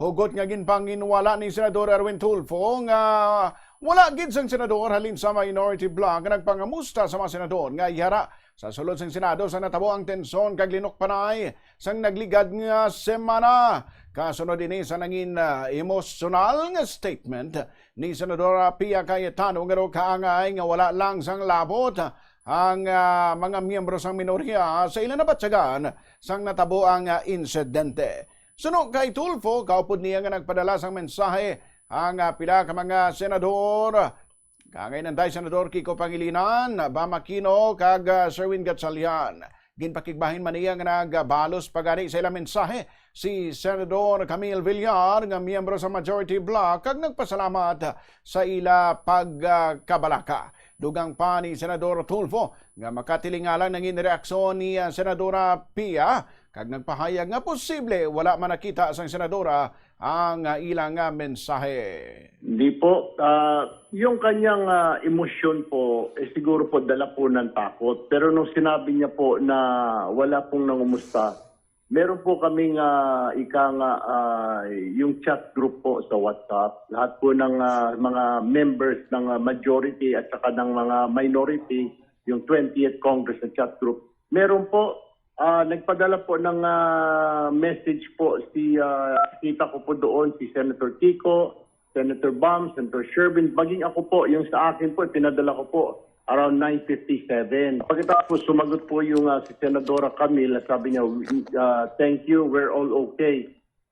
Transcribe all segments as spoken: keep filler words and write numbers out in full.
Hugot nga ginpanginwala ni Senador Erwin Tulfo nga wala gid sang senador halin sa minority bloc nga nagpangamusta sa mga senador nga yara sa sulod sang Senado sa natabo ang tensyon kag linukpanay sang nagligad nga semana. Kasunod ini sa nangin, ah, emosyonal nga statement ni Senadora Pia Cayetano nga daw kaangay nga wala lang sang labot ang, ah, mga miyembro sang minorya sa ila nabatyagan sang natabo ang, ah, insidente. Suno kay Tulfo, kaupod niya nga nagpadala sang mensahe ang, ah, pila ka mga senador, kaangay nanday Senador Kiko Pangilinan, Bam Aquino, kag, ah, Sherwin Gatchalian. Ginpakigbahin man niya nga nagabalos pa gani sa ila mensahe si Senador Camille Villar nga miyembro sa majority bloc kag nagpasalamat sa ila pagkabalaka. Dugang pa ni Senador Tulfo nga makatilingalang nangin reaksyon ni, ah, Senadora Pia kag nagpahayag nga posible wala man nakita sang senadora ang, ah, ilang, ah, mensahe. Hindi po. Ah, yung kanyang, ah, emosyon po, eh, siguro po dala po ng takot. Pero nung sinabi niya po na wala pong nangumusta, meron po kaming, ah, ika nga, ah, yung chat group po sa WhatsApp. Lahat po ng, ah, mga members ng, ah, majority at saka ng mga minority, yung twentieth Congress na chat group. Meron po, ah, nagpadala po ng, ah, message po si, ah, kita ko po doon, si Senator Kiko, Senator Bam, Senator Sherwin. Maging ako po, yung sa akin po, pinadala ko po around nine fifty-seven. Pagkatapos, sumagot po yung, ah, si Senadora Camille, sabi niya, "Ah, thank you, we're all okay."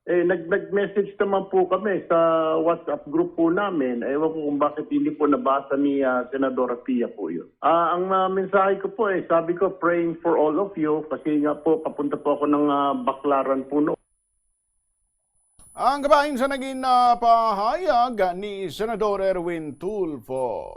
Eh, nag-, nag-message naman po kami sa WhatsApp group po namin. Ewan ko kung bakit hindi po nabasa ni, ah, Senadora Pia po yun. Ah, ang, ah, mensahe ko po, eh, sabi ko, "Praying for all of you," kasi nga po, papunta po ako ng, ah, Baclaran po noon. Ang kabahin sa naging, ah, pahayag ni Senador Erwin Tulfo.